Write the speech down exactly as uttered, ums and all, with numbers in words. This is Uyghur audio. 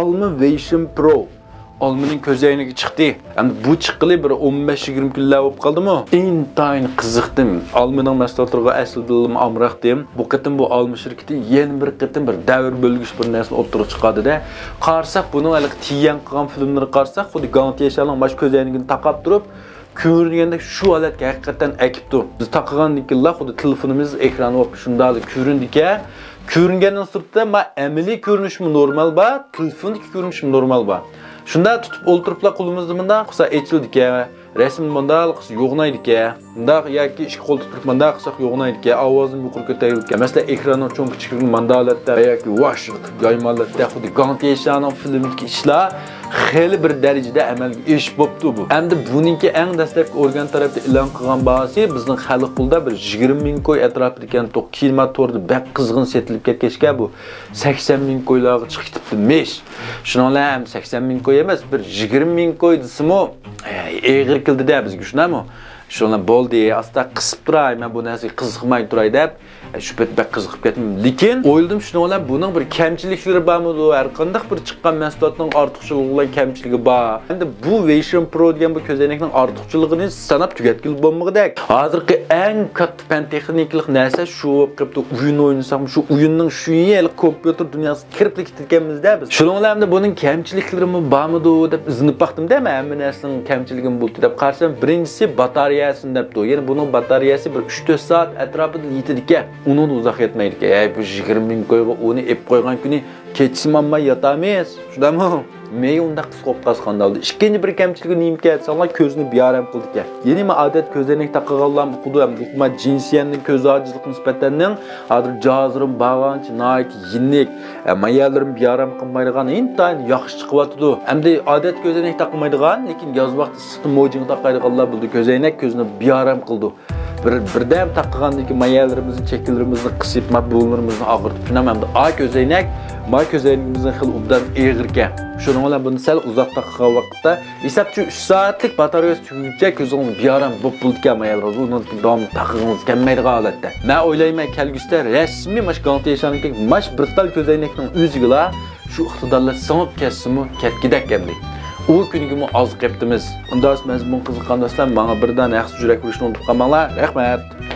Alma Vision Pro. ئالمىنىڭ كۆزەينىكى چىقتى. ئەمدى بۇ چىققىلى بىر ئون بەش يىگىرمە كۈنلەر بولۇپ قالدىمۇ؟ ئىنتايىن قىزىقتىم. ئالمىنىڭ مەھسۇلاتلىرىغا ئەسلىدىنلا ئامراقتىم. بۇ قېتىم بۇ ئالما شىركىتى يەنە بىر قېتىم بىر دەۋر بۆلگۈچ بىر نەرسىنى ئوتتۇرىغا چىقاردى-دە. قارىساق، بۇنىڭ ھېلىقى تيەن قىلغان فىلىملىرىغا قارىساق، خۇددى گاڭتيەشانىڭ ماش كۆزەينىكىنى تاقاپ تۇرۇپ، كۆرۈنگەندەك شۇ ھالەتكە ھەقىقەتەن ئەكىپتۇ. بىز تاقىغاندىن كېيىنلا خۇددى تېلېفونىمىز ئېكرانى بولۇپ شۇنداقلا كۆرۈندىكەن. كۆرۈنگەننىڭ سىرتىدا، ما، ئەمەلىي كۆرۈنۈشمۇ نورمال بار، تېلېفوندىكى كۆرۈنۈشمۇ نورمال بار. شۇنداق تۇتۇپ ئولتۇرۇپلا قولىمىزدا مۇنداق قىلسا ئېچىلىدىكەن، رەسىمنى مۇنداق قىلسا يوغىنايدىكەن، مۇنداق ياكى ئىككى قول تۇتۇپ مۇنداق قىلساق يوغىنايدىكەن، ئاۋازنى يۇقىرى كۆتەرگىلىكەن. مەسىلەن، ئېكراننىڭ چوڭ كىچىكلىكىنى مۇنداق ھالەتتە ياكى يۇۋاش يايما ھالەتتە خۇددى گاڭتيەشانىڭ فىلىمىدىكى ئىشلار خېلى بىر دەرىجىدە ئەمەلگە ئېشىپ بوپتۇ بۇ. ئەمدى بۇنىڭكى ئەڭ دەسلەپكى ئورگان تەرەپتە ئېلان قىلغان باھاسى بىزنىڭ خەلق پۇلىدا بىر يىگىرمە مىڭ كوي ئەتراپىدىكەن. كېيىن ما توردا بەك قىزغىن سېتىلىپ كەتكەچكە بۇ سەكسەن مىڭ كويلارغا چىقىپ كېتىپتۇ مىش. شۇنىڭ بىلەن ھەم سەكسەن مىڭ كوي ئەمەس، بىر يىگىرمە مىڭ كوي دېسىمۇ، ئەي، ئېغىر كېلىدىدە بىزگە، شۇنداقمۇ؟ شۇنىڭ بىلەن بولدى، ئاستا قىسىپ تۇراي، مەن بۇ نەرسىگە قىزىقماي تۇراي دەپ، شۇ پېتى بەك قىزىقىپ كەتتىم. لېكىن ئويلىدىم، شۇنىڭ بىلەن بۇنىڭ بىر كەمچىلىكلىرى بارمىدۇ؟ ھەر قانداق بىر چىققان مەھسۇلاتنىڭ ئارتۇقچىلىقى بىلەن كەمچىلىكى بار. ئەمدى بۇ ۋېيشن پرو دېگەن بۇ كۆزەينەكنىڭ ئارتۇقچىلىقىنى ساناپ تۈگەتكىلى بولمىغۇدەك. ھازىرقى ئەڭ كاتتا پەن تېخنىكىلىق نەرسە شۇ بولۇپ قېپتۇ. ئويۇن ئوينىساقمۇ، شۇ ئويۇننىڭ شۇ يەرلىك كومپيۇتېر دۇنياسىغا كىرىپلا كېتىدىكەنمىز-دە بىز. شۇنىڭ بىلەن ئەمدى بۇنىڭ كەمچىلىكلىرىمۇ بارمىدۇ دەپ ئىزدىنىپ باقتىم-دە، مەن ھەممە نەرسىنىڭ كەمچىلىكىمۇ بولدى دەپ قارىسام، بىرىنچىسى باتارېيەسىنى دەپتۇ. يەنى بۇنىڭ باتارېيەسى بىر ئۈچ تۆت سائەت ئەتراپىدا يېتىدىكەن. ئۇنىڭدىن ئۇزاق يەتمەيدىكەن. ھەي، بۇ يىگىرمە مىڭ كويغا ئۇنى ئېلىپ قويغان كۈنى كېچىسىمۇ ئالماي ياتامىز. شۇنداقمۇ؟ مېيى ئۇنداق قىسقا بولۇپ قالسا قانداق بولدى؟ ئىككىنچى بىر كەمچىلىكى نېمىكەن دېسەڭلار، كۆزنى بىئارام قىلىدىكەن. يەنى ما ئادەت كۆزەينەك تاقىغانلارمۇ ئۇقىدۇ، ھەم بۇ ما جىنسىيەننىڭ كۆز ئاجىزلىقى نىسبەتەننىڭ ھازىر جازىرىم بارغانچە ناھايىتى يېنىك، ئە، ما يەرلىرىم بىئارام قىلمايدىغان، ئىنتايىن ياخشى چىقىۋاتىدۇ. ئەمدى ئادەت كۆزەينەك تاقىمايدىغان، لېكىن ياز ۋاقتى ئىسسىقتا موجىڭ تاقايدىغانلار بىلىدۇ، كۆزەينەك كۆزنى بىئارام قىلىدۇ. بىر، بىردەم تاقىغاندىكى ما يەرلىرىمىزنى، چېكىلىرىمىزنى قىسىپ، ما بۇرۇنلىرىمىزنى ئاغرىتىپ، شۇنداق ئەمدى ئا كۆزەينەك، ما كۆزەينىكىمىزنىڭ خېلى ئوبدان ئېغىركەن. شۇنىڭ بىلەن بۇنى سەل ئۇزاق تاقىغان ۋاقىتتا، ھېسابچى ئۈچ سائەتلىك باتارېيكىسى تۈگىگىچە كۆزىڭىز بىئارام بولۇپ بولىدىكەن، ما يەرلىرىڭىز ئۇنىڭدىن داۋاملىق تاقىغىڭىز كەلمەيدىغان ھالەتتە. مەن ئويلايمەن، كەلگۈسىدە رەسمىي ماش گاڭتيەشانىڭكى ماش بىر تال كۆزەينەكنىڭ ئۆزىگىلا شۇ ئىقتىدارلار سىڭىپ كەتسىمۇ كەتكۈدەك ئەمدى. ئۇ كۈنگىمۇ ئاز قېپتىمىز. ئۇنداق مەزمۇن قىزىققان دوستلار، ماڭا بىردان ھەقسىز يۈرەك بېرىشنى ئۇنتۇپ قالماڭلار. رەھمەت.